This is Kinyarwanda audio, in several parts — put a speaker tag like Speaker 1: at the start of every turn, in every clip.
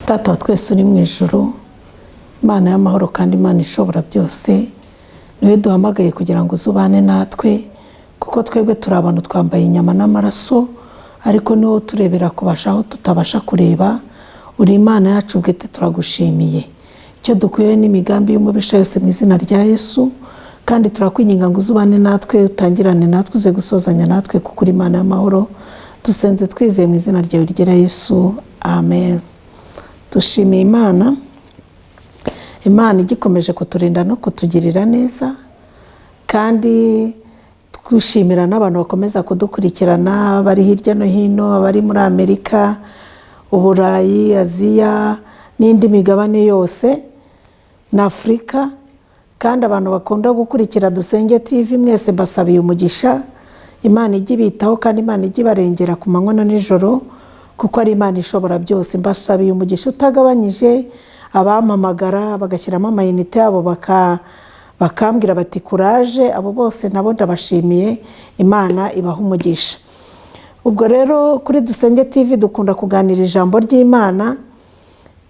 Speaker 1: Data wa twese uri mu ijuru, Imana y'amahoro kandi Imana ishobora byose, niwe duhamagaye kugira ngo uzubane natwe, kuko twebwe turi abantu twambaye inyama n'amaraso, ariko niwo uturebera kubasha aho tutabasha kureba. Uri Imana yacu bwite, turagushimiye. Icyo dukwiye n'imigambi y'umubisha yose mu izina rya Yesu, kandi turakwinginga ngo uzubane natwe, utangirane natwe, uze gusozanya natwe, kuko uri Imana y'amahoro. Dusenze twizeye mu izina ryawe ryera Yesu, amen. Dushimiye Imana, Imana igikomeje kuturinda no kutugirira neza, kandi dushimira n'abantu bakomeza kudukurikirana bari hirya no hino, abari muri Amerika, Uburayi, Aziya n'indi migabane yose na Afurika. Kandi abantu bakunda gukurikira Dusenge TV mwese mbasabiye umugisha. Imana ijye ibitaho kandi Imana ijye ibarengera ku manywa na nijoro, kuko ari Imana ishobora byose. Mbasabiye umugisha utagabanyije. Abampamagara bagashyiramo amayinite yabo bakambwira bati "Courage", abo bose nabo ndabashimiye, Imana ibaha umugisha. Ubwo rero kuri Dusenge TV dukunda kuganira ijambo ry'Imana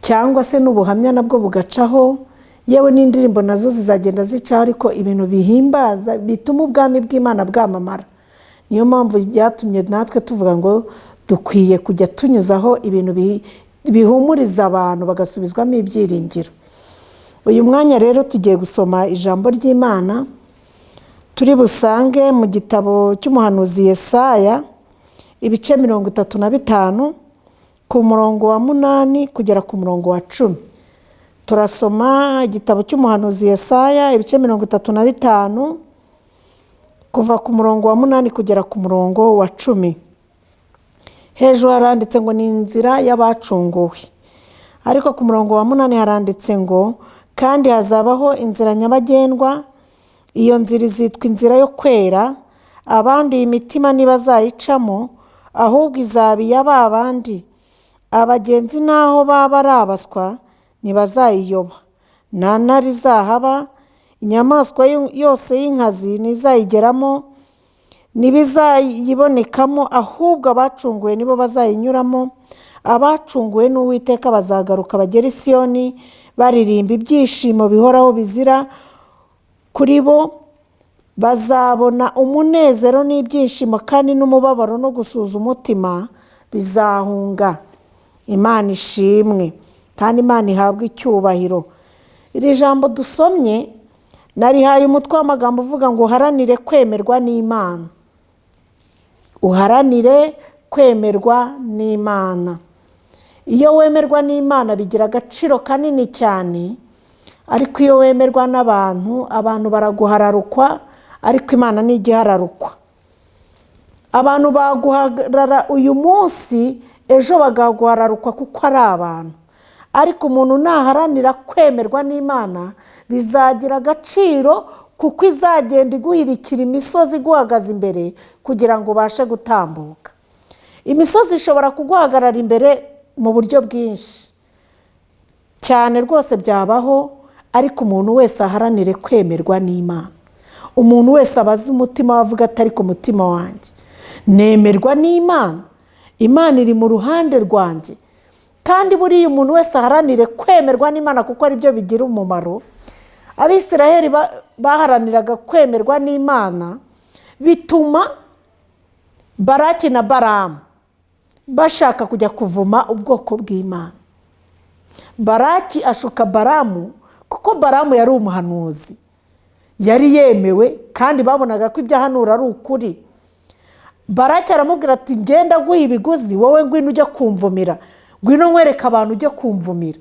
Speaker 1: cyangwa se n'ubuhamya nabwo bugacaho, yewe n'indirimbo nazo zizagenda zicaho, ariko ibintu bihimbaza bituma ubwami bw'Imana bwamamara. Niyo mpamvu byatumye natwe tuvuga ngo dukwiye kujya tunyuzaho ibintu bihumuriza abantu bagasubizwamo ibyiringiro. Uyu mwanya rero tugiye gusoma ijambo ry'Imana turi busange mu gitabo cy'umuhanuzi Yesaya, ibice 35, ku murongo wa 8 kugera ku murongo wa 10. Turasoma igitabo cy'umuhanuzi Yesaya, ibice 35, kuva ku murongo wa 8 kugera ku murongo wa 10. Hejuru haranditse ngo ni inzira y'abacunguwe, ariko ku murongo wa 8 haranditse ngo: "Kandi hazabaho inzira nyabagendwa, iyo nzira izitwa inzira yo kwera. Abanduye imitima ntibazayicamo, ahubwo izaba iya ba bandi. Abagenzi n'aho baba ari abaswa ntibazayiyoba. Nta ntare izahaba, inyamaswa yose y'inkazi ntizayigeramo, ntibizayibonekamo, ahubwo abacunguwe nibo bazayinyuramo. Abacunguwe n'Uwiteka bazagaruka bagere i Siyoni baririmba ibyishimo bihoraho bizira kuri bo. Bazabona umunezero n'ibyishimo, kandi n'umubabaro no gusuza umutima bizahunga." Imana ishimwe kandi Imana ihabwe icyubahiro. Iri jambo dusomye narihaye umutwe w'amagambo uvuga ngo uharanire kwemerwa n'Imana. Uharanire kwemerwa n'Imana. Iyo wemerwa n'Imana bigira agaciro kanini cyane, ariko iyo wemerwa n'abantu, abantu baraguhararukwa, ariko Imana ntigihararukwa. Abantu baguharara uyu munsi, ejo bakaguhararukwa, kuko ari abantu. Ariko umuntu naharanira kwemerwa n'Imana bizagira agaciro, kuko izagenda iguhirikira imisozi iguhagaze imbere kugira ngo ubashe gutambuka. Imisozi ishobora kuguhagarara imbere mu buryo bwinshi cyane rwose, byabaho, ariko umuntu wese aharanire kwemerwa n'Imana. Umuntu wese abaze umutima we, avuga ati: "Ariko umutima wanjye, nemerwa n'Imana? Imana iri mu ruhande rwanjye?" Kandi buriya umuntu wese aharanire kwemerwa n'Imana, kuko aribyo bigira umumaro. Abisiraheli baharaniraga kwemerwa n'Imana, bituma Baraki na Baramu bashaka kujya kuvuma ubwoko bw'Imana. Baraki ashuka Baramu, kuko Baramu yari umuhanuzi, yari yemewe, kandi babonaga ko ibyo ahanura ari ukuri. Baraki aramubwira ati: "Ngenda guha ibiguzi, wowe ngwino ujya kumvumira, ngwino nkwereka abantu ujye kumvumira."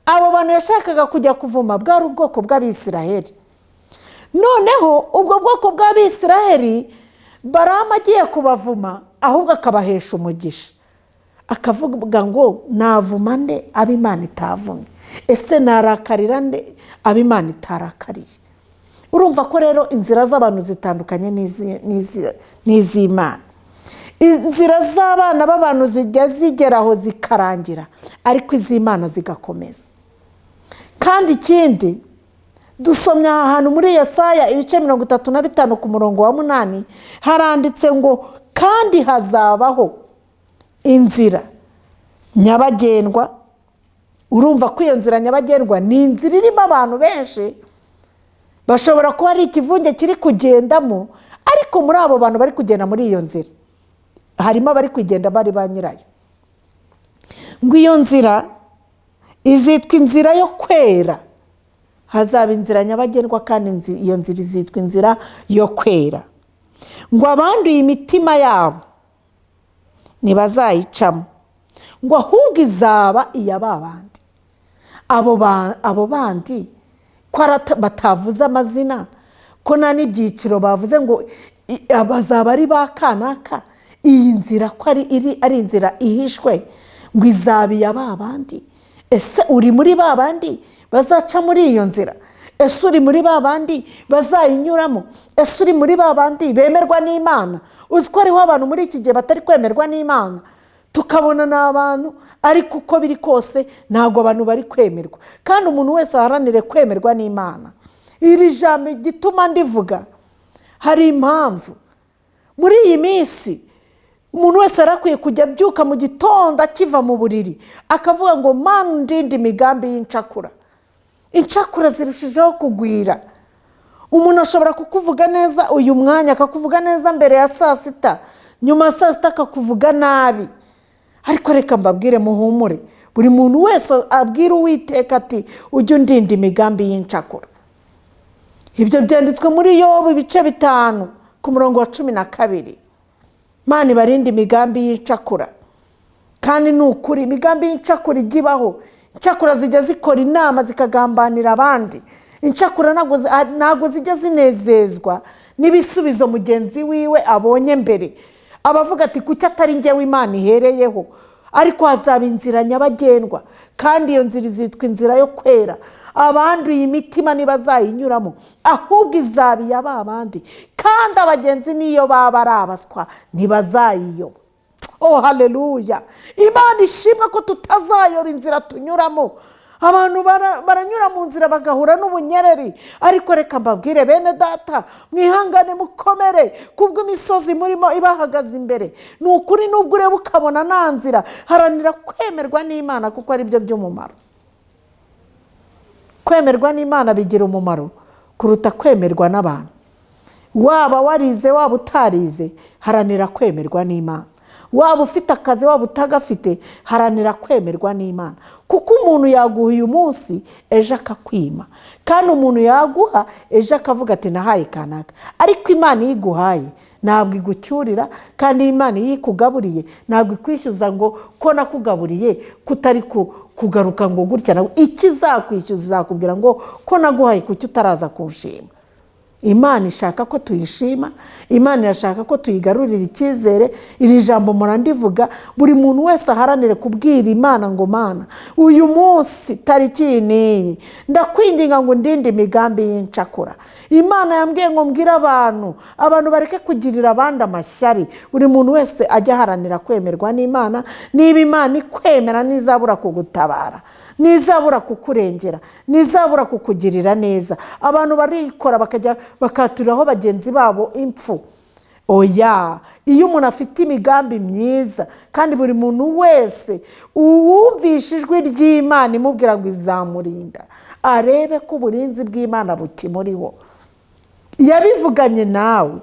Speaker 1: Abo bantu yashakaga kujya kuvuma bwari ubwoko bw'Abisiraheli. Noneho ubwo bwoko bw'Abisiraheli, Baramu agiye kubavuma, ahubwo akabahesha umugisha. Akavuga ngo: "Navuma nde abo Imana itavumye? Ese narakarira nde abo Imana itarakariye?" Urumva ko rero inzira z'abantu zitandukanye n'iz'Imana. Inzira z'abana b'abantu zijya zigera aho zikarangira, ariko iz'Imana zigakomeza. Kandi ikindi dusomye aha hantu muri Yesaya ibice 35 ku murongo wa 8, haranditse ngo: "Kandi hazabaho inzira nyabagendwa." Urumva ko iyo nzira nyabagendwa ni inzira irimo abantu benshi, bashobora kuba ari ikivunge kiri kugendamo, ariko muri abo bantu bari kugenda muri iyo nzira harimo abari kugenda bari ba nyirayo. Ngo iyo nzira izitwa inzira yo kwera, hazaba inzira nyabagendwa kandi iyo nzira izitwa inzira yo kwera. Ngo abanduye imitima yabo ntibazayicamo, ngo ahubwo izaba iya ba bandi. Abo bandi ko batavuze amazina, ko nta n'ibyiciro bavuze ngo bazaba ari ba kanaka, iyi nzira ko ari inzira ihishwe, ngo izaba iya ba bandi. Ese uri muri ba bandi bazaca muri iyo nzira? Ese uri muri ba bandi bazayinyuramo? Ese uri muri ba bandi bemerwa n'Imana? Uzi ko hariho abantu muri iki gihe batari kwemerwa n'Imana, tukabona ni abantu, ariko uko biri kose ntabwo abantu bari kwemerwa. Kandi umuntu wese aharanire kwemerwa n'Imana. Iri jambo igituma ndivuga hari impamvu. Muri iyi minsi umuntu wese arakwiye kujya abyuka mu gitondo akiva mu buriri akavuga ngo Mana ndinde imigambi y'incakura. Incakura zirushijeho kugwira. Umuntu ashobora kukuvuga neza uyu mwanya, akakuvuga neza mbere ya saa sita, nyuma ya saa sita akakuvuga nabi. Ariko reka mbabwire muhumure, buri muntu wese abwira Uwiteka ati ujye undinda imigambi y'incakura. Ibyo byanditswe muri Yobu ibice 5 ku murongo wa 12. Imana ibarinde imigambi y'incakura. Kandi ni ukuri imigambi y'incakura ijya ibaho. Incakura zijya zikora inama zikagambanira abandi. Incakura ntabwo zijya zinezezwa n'ibisubizo mugenzi wiwe abonye mbere. Abavuga ati kuki atari njyewe Imana ihereyeho? Ariko hazaba inzira nyabagendwa, kandi iyo nzira izitwa inzira yo kwera. Abanduye imitima ntibazayinyuramo, ahubwo izaba iya ba bandi. Kandi abagenzi niyo baba ari abaswa ntibazayiyoba. Oh haleluya! Imana ishimwe ko tutazayora inzira tunyuramo. Abantu baranyura mu nzira bagahura n'ubunyereri, ariko reka mbabwire bene data, mwihangane mukomere kubw'imisozi murimo ibahagaze imbere. Ni ukuri nubwo ureba ukabona nta nzira, haranira kwemerwa n'Imana kuko ari byo by'umumaro. Kwemerwa n'Imana bigira umumaro kuruta kwemerwa n'abantu. Waba warize waba utarize, haranira kwemerwa n'Imana. Waba ufite akazi waba utagafite, haranira kwemerwa n'Imana. Kuko umuntu yaguha uyu munsi ejo akakwima, kandi umuntu yaguha ejo akavuga ati nahaye kanaka. Ariko Imana iyo iguhaye ntabwo igucyurira, kandi Imana iyo ikugaburiye ntabwo ikwishyuza ngo ko nakugaburiye kutari kugaruka ngo gutya nawe. Ikizakwishyuza izakubwira ngo ko naguhaye kuki utaraza kunshima. Imana ishaka ko tuyishima, Imana irashaka ko tuyigarurira icyizere. Iri jambo murandivuga, buri muntu wese aharanire kubwira Imana ngo Mana, uyu munsi tariki iyi n'iyi ndakwinginga ngo ndinde imigambi y'incakura. Imana yambwiye ngo mbwire abantu, abantu bareke kugirira abandi amashyari. Buri muntu wese ajya aharanira kwemerwa n'Imana. Niba Imana ikwemera ntizabura kugutabara, ntizabura kukurengera, ntizabura kukugirira neza. Abantu barikora bakajya bakaturiraho bagenzi babo impfu. Oya, iyo umuntu afite imigambi myiza, kandi buri muntu wese uwumvisha ijwi ry'Imana imubwira ngo izamurinda, arebe ko uburinzi bw'Imana bukimuriho. Yabivuganye nawe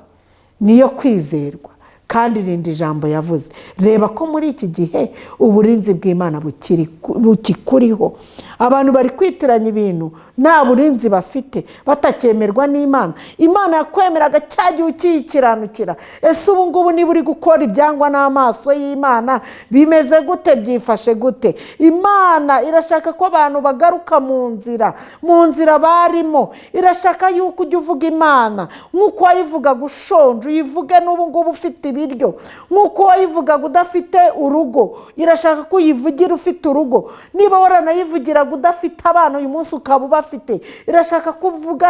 Speaker 1: niyo kwizerwa, kandi rinda ijambo yavuze. Reba ko muri iki gihe uburinzi bw'Imana bukikuriho. Abantu bari kwitiranya ibintu, nta burinzi bafite, batakemerwa n'Imana. Imana yakwemeraga cya gihe ukiyikiranukira. Ese ubu ngubu niba uri gukora ibyangwa n'amaso y'Imana bimeze gute, byifashe gute? Imana irashaka ko abantu bagaruka mu nzira, mu nzira barimo. Irashaka yuko ujya uvuga Imana nk'uko wayivugaga ushonje, uyivuge n'ubu ngubu ufite ibiryo. Nk'uko wayivugaga udafite urugo, irashaka ko uyivugira ufite urugo. Niba waranayivugiraga
Speaker 2: udafite abana, uyu munsi ukaba ubafite. Irashaka ko uvuga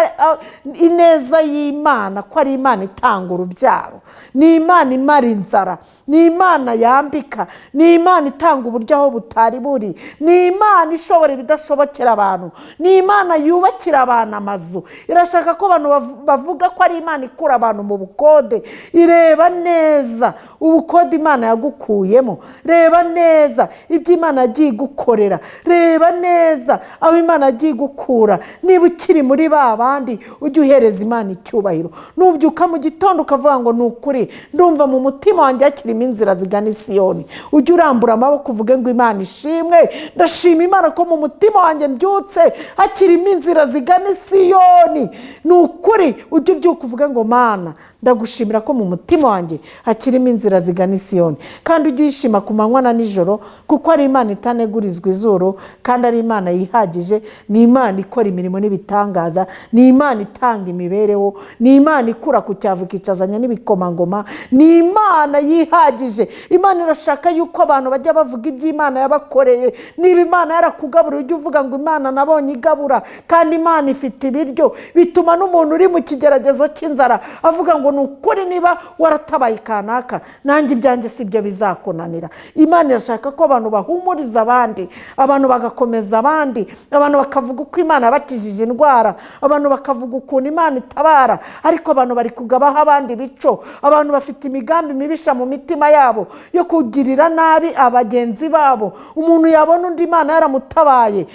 Speaker 2: ineza y'Imana, ko ari Imana itanga urubyaro, ni Imana imara inzara, ni Imana yambika, ni Imana itanga uburyo aho butari buri, ni Imana ishobora ibidashobokera abantu, ni Imana yubakira abantu amazu. Irashaka ko abantu bavuga ko ari Imana ikura abantu mu bukode. Ireba neza ubukode Imana yagukuyemo, reba neza ibyo Imana yagiye igukorera, reba neza aho Imana yagiye igukura. Niba ukiri muri ba bandi, ujye uhereza Imana icyubahiro. Nubyuka mu gitondo ukavuga ngo ni ukuri ndumva mu mutima wanjye hakirimo inzira zigana i Siyoni, ujye urambura amaboko uvuge ngo Imana ishimwe, ndashima Imana ko mu mutima wanjye mbyutse hakirimo inzira zigana i Siyoni. Ni ukuri ujye ubyuka uvuge ngo Mana ndagushimira ko mu mutima wanjye hakirimo inzira zigana i Siyoni. Kandi ujye uyishima ku manywa na nijoro, kuko ari Imana itanegurizwa izuru, kandi ari Imana yihagije, ni Imana ikora imirimo n'ibitangaza, ni Imana itanga imibereho, ni Imana ikura ku cyavu ikicazanya n'ibikomangoma, ni Imana yihagije. Imana irashaka yuko abantu bajya bavuga iby'Imana yabakoreye. Niba Imana yarakugaburiye, ujye uvuga ngo Imana nabonye igabura, kandi Imana ifite ibiryo. Bituma n'umuntu uri mu kigeragezo cy'inzara avuga ngo ni ukuri niba waratabaye kanaka, nanjye ibyanjye si byo bizakunanira. Imana irashaka ko abantu bahumuriza abandi, abantu bagakomeza abandi, abantu bakavuga uko Imana yabatijije indwara, abantu bakavuga ukuntu Imana itabara. Ariko abantu bari kugabaho abandi bico, abantu bafite imigambi mibisha mu mitima yabo yo kugirira nabi abagenzi babo. Umuntu yabona undi Imana yaramutabaye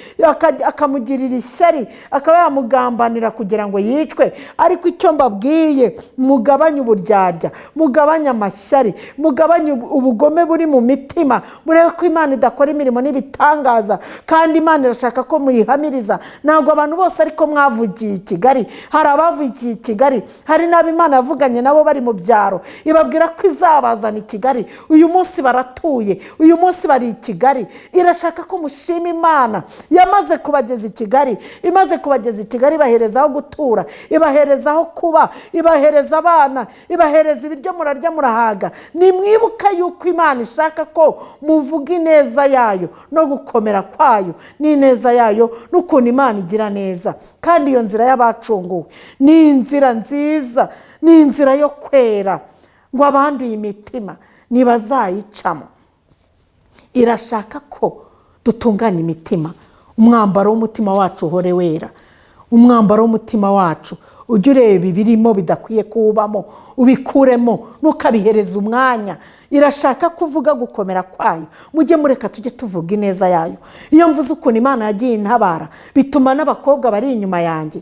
Speaker 2: akamugirira ishyari, akaba yamugambanira kugira ngo yicwe. Ariko icyo mbabwiye, mugabanye uburyarya, mugabanye amashyari, mugabanye ubugome buri mu mitima, murebe ko Imana idakora imirimo n'ibitangaza. Kandi Imana irashaka ko muyihamiriza. Ntabwo abantu bose ariko mwavugiye i Kigali, hari abavugiye i Kigali, hari n'abo Imana yavuganye nabo bari mu byaro, ibabwira ko izabazana i Kigali. Uyu munsi baratuye, uyu munsi bari i Kigali. Irashaka ko mushima Imana yamaze kubageza i Kigali, imaze kubageza i Kigali ibahereza aho gutura, ibahereza aho kuba, ibahereza abana, ibahereza ibiryo, murarya murahaga. Nimwibuka yuko Imana ishaka ko muvuga ineza yayo no gukomera kwayo n'ineza yayo n'ukuntu Imana igira neza. Kandi iyo nzira y'abacunguwe ni inzira nziza, ni inzira yo kwera, ngo abanduye imitima ntibazayicamo. Irashaka ko dutunganya imitima, umwambaro w'umutima wacu uhore wera, umwambaro w'umutima wacu ujye ureba ibirimo bidakwiye kuwubamo ubikuremo, ntukabihereze umwanya. Irashaka kuvuga gukomera kwayo. Mujye mureka tujye tuvuga ineza yayo. Iyo mvuze ukuntu Imana yagiye intabara, bituma n'abakobwa bari inyuma yanjye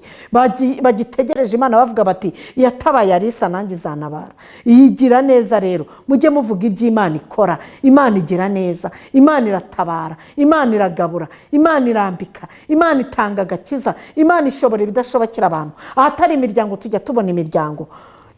Speaker 2: bagitegereje Imana bavuga bati yatabaye Alisa nanjye izanabara. Iyigira neza. Rero mujye muvuga iby'Imana ikora. Imana igira neza, Imana iratabara, Imana iragabura, Imana irambika, Imana itanga agakiza, Imana ishobora ibidashobokera abantu. Ahatari imiryango tujya tubona imiryango.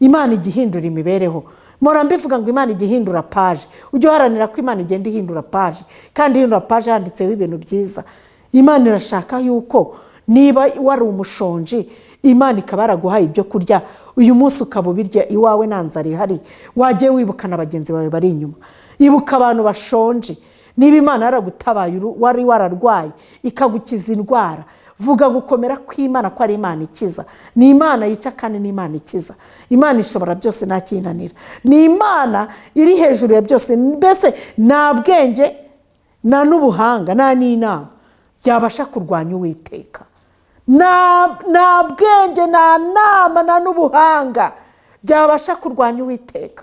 Speaker 2: Imana igihindura imibereho. Mpora mbivuga ngo Imana igihindura paje. Ujye uharanira ko Imana igenda ihindura paje, kandi ihindura paje handitseho ibintu byiza. Imana irashaka yuko niba wari umushonji, Imana ikaba yaraguhaye ibyo kurya, uyu munsi ukaba ubirya iwawe nta nzara ihari, wajye wibuka na bagenzi bawe bari inyuma. Ibuka abantu bashonje. Niba Imana yaragutabaye wari wararwaye ikagukiza indwara, vuga gukomera kw'Imana ko ari Imana ikiza. Ni Imana yica kandi ni Imana ikiza. Imana ishobora byose nta kinanira. Ni Imana iri hejuru ya byose, mbese nta bwenge nta n'ubuhanga nta n'inama byabasha kurwanya Uwiteka. Nta bwenge nta nama nta n'ubuhanga byabasha kurwanya Uwiteka.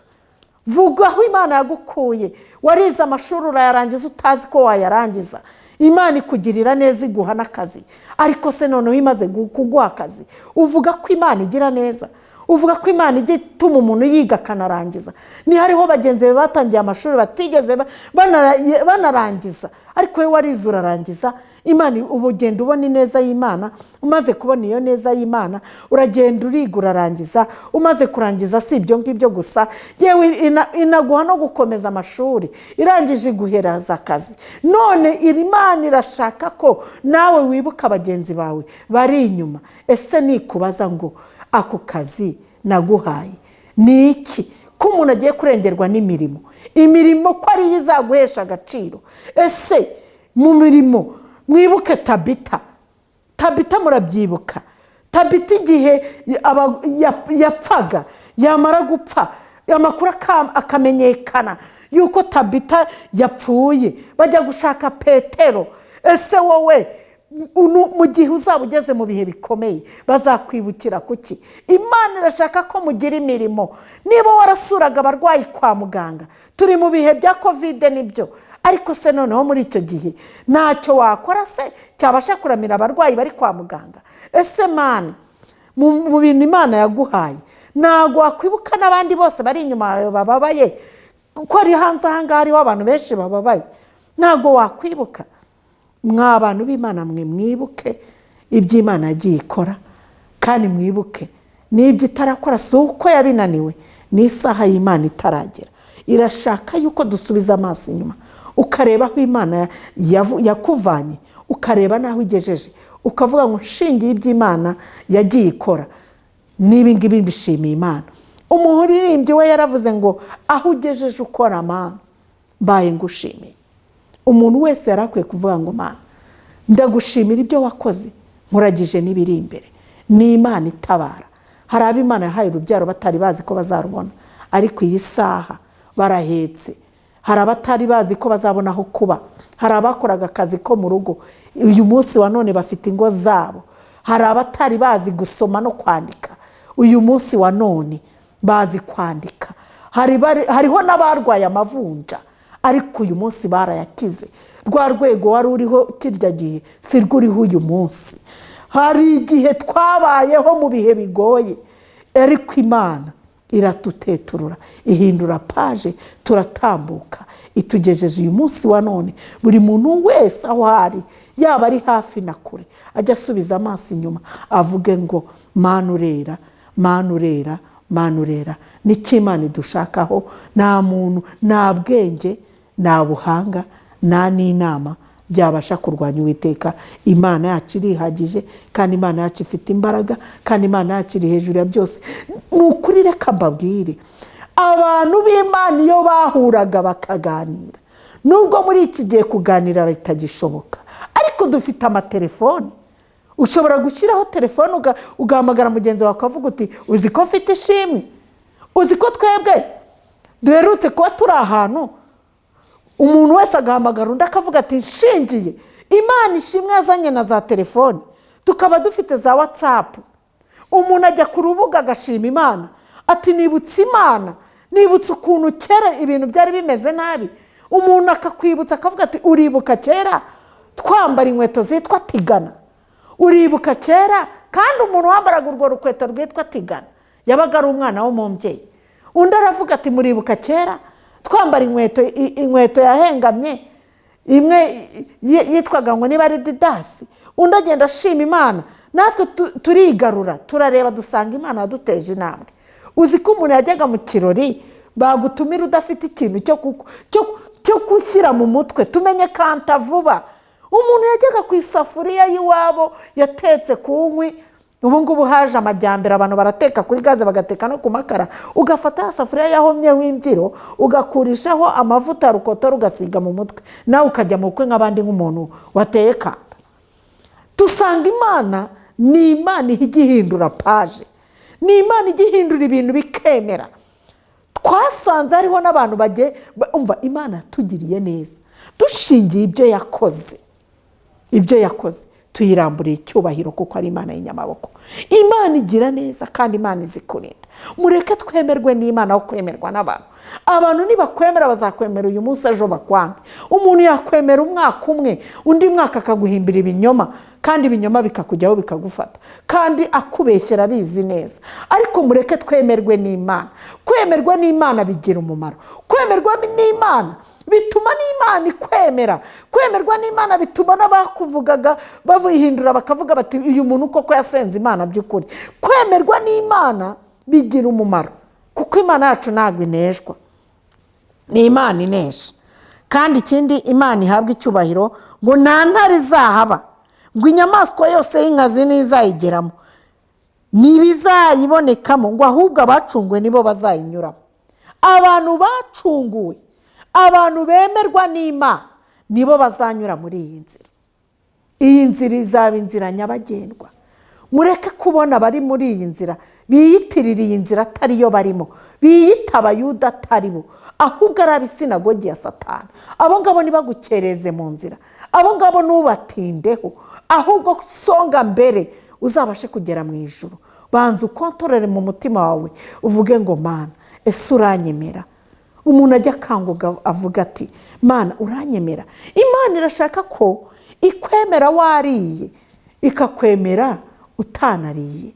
Speaker 2: Vuga aho Imana yagukuye. Warize amashuri urayarangiza utazi ko wayarangiza, Imana ikugirira neza iguha n'akazi. Ariko se noneho imaze kuguha akazi, uvuga ko Imana igira neza, uvuga ko Imana ijya ituma umuntu yiga akanarangiza. Ni hariho bagenzi be batangiye amashuri batigeze banarangiza, ariko we warize urarangiza. Imana ubu ugenda ubona ineza y'Imana. Umaze kubona iyo neza y'Imana uragenda uriga urarangiza. Umaze kurangiza si ibyo ngibyo gusa, yewe inaguha no gukomeza amashuri, irangije iguhereza akazi. None Imana irashaka ko nawe wibuka bagenzi bawe bari inyuma. Ese nikubaza ngo ako kazi naguhaye ni iki? Ko umuntu agiye kurengerwa n'imirimo, imirimo ko ariyo izaguhesha agaciro. Ese mu mirimo Mwibuke Tabita. Tabita murabyibuka. Tabita igihe yapfaga, yamara gupfa amakuru akamenyekana yuko Tabita yapfuye, bajya gushaka Petero. Ese wowe mu gihe uzaba ugeze mu bihe bikomeye bazakwibukira kuki? Imana irashaka ko mugira imirimo. Niba warasuraga abarwayi kwa muganga, turi mu bihe bya COVID nibyo, ariko se noneho muri icyo gihe ntacyo wakora se cyabasha kuramira abarwayi bari kwa muganga? Ese Mana, mu bintu Imana yaguhaye, ntabwo wakwibuka n'abandi bose bari inyuma yawe bababaye, ko ari hanze aha ngaha hariho abantu benshi bababaye? Ntabwo wakwibuka? Mwa bantu b'Imana mwe, mwibuke ibyo Imana yagiye ikora, kandi mwibuke n'ibyo itarakora. Si uko yabinaniwe, ni isaha y'Imana itaragera. Irashaka yuko dusubiza amaso inyuma, ukareba aho Imana yakuvanye, ukareba n'aho igejeje, ukavuga ngo nshingiye ibyo Imana yagiye ikora n'ibi ngibi, mbishimiye Imana. Umuririmbyi we yaravuze ngo aho ugejeje ukora, Mana, mbaye ngushimiye. Umuntu wese yari akwiye kuvuga ngo Mana, ndagushimira ibyo wakoze, nkuragije n'ibiri imbere. Ni Imana itabara. Hari abo Imana yahaye urubyaro batari bazi ko bazarubona, ariko iyi saha barahetse. Hari abatari bazi ko bazabona aho kuba. Hari abakoraga akazi ko mu rugo, uyu munsi wa none bafite ingo zabo. Hari abatari bazi gusoma no kwandika, uyu munsi wa none bazi kwandika. Hariho n'abarwaye amavunja, ariko uyu munsi barayakize. Rwa rwego wari uriho kirya gihe si rwo uriho uyu munsi. Hari igihe twabayeho mu bihe bigoye, ariko Imana iratuteturura, ihindura page, turatambuka, itugejeje uyu munsi wa none. Buri muntu wese aho ari, yaba ari hafi na kure, ajya asubiza amaso inyuma avuge ngo Mana urera, Mana urera, Mana urera. Nicyo Imana idushakaho. Nta muntu, nta bwenge, nta buhanga, nta n'inama byabasha kurwanya Uwiteka. Imana yacu irihagije, kandi Imana yacu ifite imbaraga, kandi Imana yacu iri hejuru ya byose. Ni ukuri, reka mbabwire, abantu b'Imana iyo bahuraga bakaganira, nubwo muri iki gihe kuganira bitagishoboka, ariko dufite amatelefoni. Ushobora gushyiraho telefone ugahamagara mugenzi wawe, ukavuga uti uzi ko mfite ishimwe? Uzi ko twebwe duherutse kuba turi ahantu, umuntu wese agahamagara undi akavuga ati nshingiye Imana ishimwe yazanye na za telefoni, tukaba dufite za WhatsApp. Umuntu ajya ku rubuga agashima Imana ati nibutse Imana, nibutse ukuntu kera ibintu byari bimeze nabi. Umuntu akakwibutsa akavuga ati uribuka kera twambara inkweto zitwa Tigana? Uribuka kera? Kandi umuntu wambaraga urwo rukweto rwitwa Tigana yabaga ari umwana w'umubyeyi. Undi aravuga ati muribuka kera twambara inkweto yahengamye imwe yitwaga ngo niba ari Didasi? Undi agenda ashima Imana. Natwe turigarura, turareba, dusanga Imana yaduteje intambwe. Uzi ko umuntu yajyaga mu kirori bagutumira udafite ikintu cyo gushyira mu mutwe? Tumenye kanta vuba. Umuntu yajyaga ku isafuriya y'iwabo yatetse ku nkwi. Ubu ngubu haje amajyambere, abantu barateka kuri gaze, bagateka no ku makara. Ugafata ya safuriya yahomyeho imbyiro, ugakurishaho amavuta ya rukotoro, ugasiga mu mutwe, nawe ukajya mu bukwe nk'abandi, nk'umuntu wateye kanta. Dusanga Imana ni Imana ijya ihindura page, ni Imana ijya ihindura ibintu bikemera. Twasanze hariho n'abantu bagiye umva Imana yatugiriye neza. Dushingiye ibyo yakoze, ibyo yakoze tuyiramburiye icyubahiro, kuko ari Imana y'inyamaboko. Imana igira neza, kandi Imana izi kurinda. Mureke twemerwe n'Imana aho kwemerwa n'abantu. Abantu nibakwemera bazakwemera uyu munsi, ejo bakwange. Umuntu yakwemera umwaka umwe, undi mwaka akaguhimbira ibinyoma, kandi ibinyoma bikakujyaho bikagufata, kandi akubeshyera abizi neza. Ariko mureke twemerwe n'Imana. Kwemerwa n'Imana bigira umumaro. Kwemerwa n'Imana bituma n'Imana ikwemera. Kwemerwa n'Imana bituma n'abakuvugaga babihindura, bakavuga bati uyu muntu koko yasenze Imana by'ukuri. Kwemerwa n'Imana bigira umumaro, kuko Imana yacu ntabwo ineshwa, ni Imana inesha. Kandi ikindi, Imana ihabwa icyubahiro, ngo nta ntare izahaba, ngo inyamaswa yose y'inkazi ntizayigeramo, ntibizayibonekamo, ngo ahubwo abacunguwe nibo bazayinyuramo. Abantu bacunguwe, abantu bemerwa n'Imana, nibo bazanyura muri iyi nzira. Iyi nzira izaba inzira nyabagendwa. Mureke kubona abari muri iyi nzira biyitirira iyi nzira atariyo barimo, biyita Abayuda atari bo, ahubwo ari ab'isinagogi ya Satani. Abo ngabo ntibagukereze mu nzira, abo ngabo ntubatindeho, ahubwo songa mbere uzabashe kugera mu ijuru. Banza ukontorere mu mutima wawe uvuge ngo Mana, ese uranyemera? Umuntu ajya akanguka avuga ati Mana uranyemera. Imana irashaka ko ikwemera wariye, ikakwemera utanariye.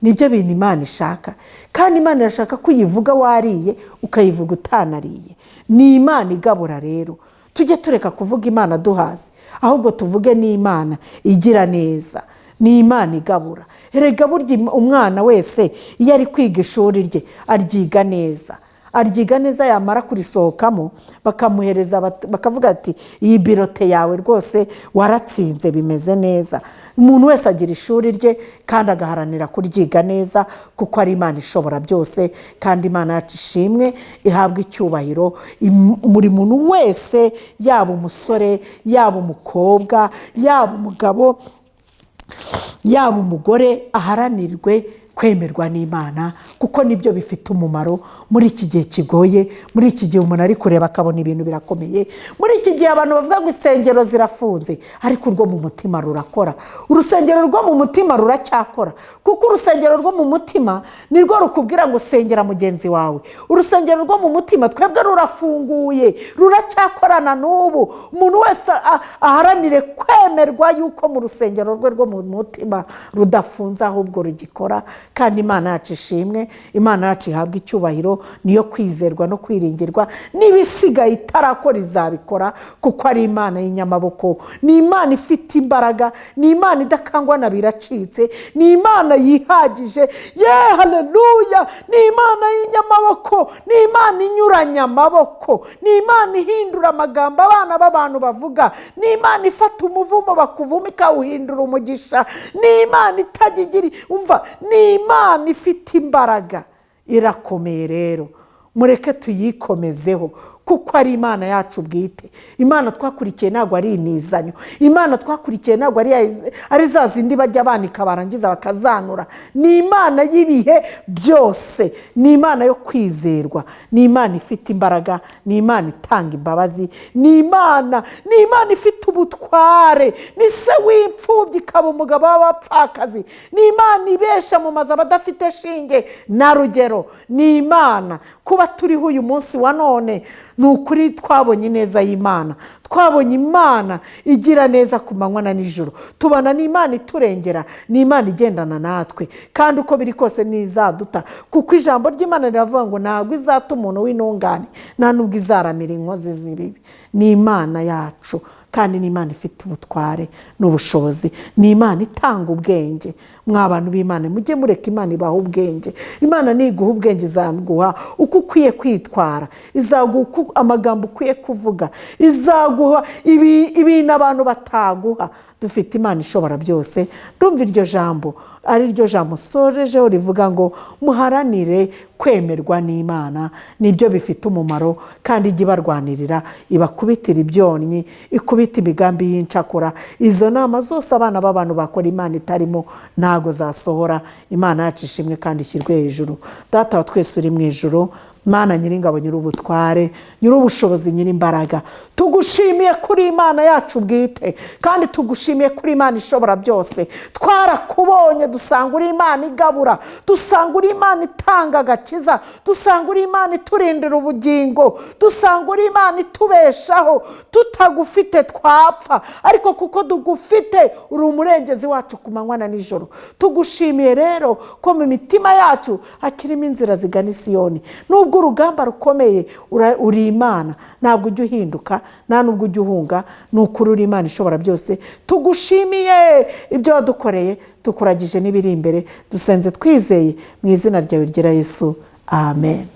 Speaker 2: Nibyo bintu Imana ishaka. Kandi Imana irashaka ko uyivuga wariye, ukayivuga utanariye. Ni Imana igabura rero. Tujye tureka kuvuga Imana duhaze, ahubwo tuvuge n'Imana igira neza, ni Imana igabura. Erega burya umwana wese iyo ari kwiga ishuri rye aryiga neza, aryiga neza, yamara kurisohokamo bakamuhereza, bakavuga ati iyi birote yawe rwose waratsinze, bimeze neza. Umuntu wese agira ishuri rye kandi agaharanira kuryiga neza, kuko ari Imana ishobora byose. Kandi Imana yacu ishimwe, ihabwe icyubahiro. Buri muntu wese, yaba umusore, yaba umukobwa, yaba umugabo, yaba umugore, aharanirwe kwemerwa n'Imana, kuko nibyo bifite umumaro muri iki gihe kigoye, muri iki gihe umuntu ari kureba akabona ibintu birakomeye, muri iki gihe abantu bavuga ngo insengero zirafunze, ariko urwo mu mutima rurakora. Urusengero rwo mu mutima ruracyakora, kuko urusengero rwo mu mutima nirwo rukubwira ngo sengera mugenzi wawe. Urusengero rwo mu mutima twebwe rurafunguye, ruracyakorana n'ubu. Umuntu wese aharanire kwemerwa yuko mu rusengero rwe rwo mu mutima rudafunze, ahubwo rugikora. Kandi Imana yacu ishimwe, Imana yacu ihabwe icyubahiro, niyo kwizerwa no kwiringirwa. N'ibisigaye itarakora izabikora, kuko ari Imana y'inyamaboko, ni Imana ifite imbaraga, ni Imana idakangwa na biracitse, ni Imana yihagije. Ye haleluya! Ni Imana y'inyamaboko, ni Imana inyuranya amaboko, ni Imana ihindura amagambo abana b'abantu bavuga, ni Imana ifata umuvumo bakuvuma ikawuhindura umugisha, ni Imana itajya igira umva, ni Imana ifite imbaraga, irakomeye. Rero mureke tuyikomezeho, kuko ari Imana yacu bwite. Imana twakurikiye ntabwo ari inizanyo, Imana twakurikiye ntabwo ari za zindi bajya banika barangiza bakazanura. Ni Imana y'ibihe byose, ni Imana yo kwizerwa, ni Imana ifite imbaraga, ni Imana itanga imbabazi, ni Imana ifite ubutware, ni se w'imfubyi ikaba umugabo w'abapfakazi, ni Imana ibesha mu mazu abadafite shinge na rugero. Ni Imana kuba turiho uyu munsi wa none, ni ukuri twabonye ineza y'Imana, twabonye Imana igira neza ku manywa na nijoro, tubana n'Imana iturengera, ni Imana igendana natwe, kandi uko biri kose ntizaduta, kuko ijambo ry'Imana riravuga ngo ntabwo izata umuntu w'intungane, nta nubwo izaramira inkozi z'ibibi. Ni Imana yacu, kandi ni Imana ifite ubutware n'ubushobozi, ni Imana itanga ubwenge. Mwa bantu b'Imana, mujye mureka Imana ibaha ubwenge. Imana niguha ubwenge izaguha uko ukwiye kwitwara, izaguha amagambo ukwiye kuvuga, izaguha ibintu abantu bataguha. Dufite Imana ishobora byose. Ndumva iryo jambo ari ryo jambo nsorejeho rivuga ngo muharanire kwemerwa n'Imana, nibyo bifite umumaro, kandi ijye ibarwanirira, ibakubitira ibyonnyi, ikubita imigambi y'incakura. Izo nama zose abana b'abantu bakora Imana itarimo ntago zasohora. Imana yacu ishimwe kandi ishyirwe hejuru. Data wa twese uri mu ijuru, Mana nyiringabo, nyir'ubutware, nyir'ubushobozi, nyir'imbaraga, tugushimiye kuri Imana yacu bwite, kandi tugushimiye kuri Imana ishobora byose. Twarakubonye dusanga uri Imana igabura, dusanga uri Imana itanga agakiza, dusanga uri Imana iturindira ubugingo, dusanga uri Imana itubeshaho. Tutagufite twapfa, ariko kuko tugufite uri umurengezi wacu ku manywa na nijoro. Tugushimiye rero ko mu mitima yacu hakirimo inzira zigana i Siyoni. Nubwo urugamba rukomeye, uri Imana, ntabwo ujya uhinduka, nta nubwo ujya uhunga, ni ukuri uri Imana ishobora byose. Tugushimiye ibyo wadukoreye, tukuragije n'ibiri imbere, dusenze twizeye mu izina ryawe ryera Yesu, amen.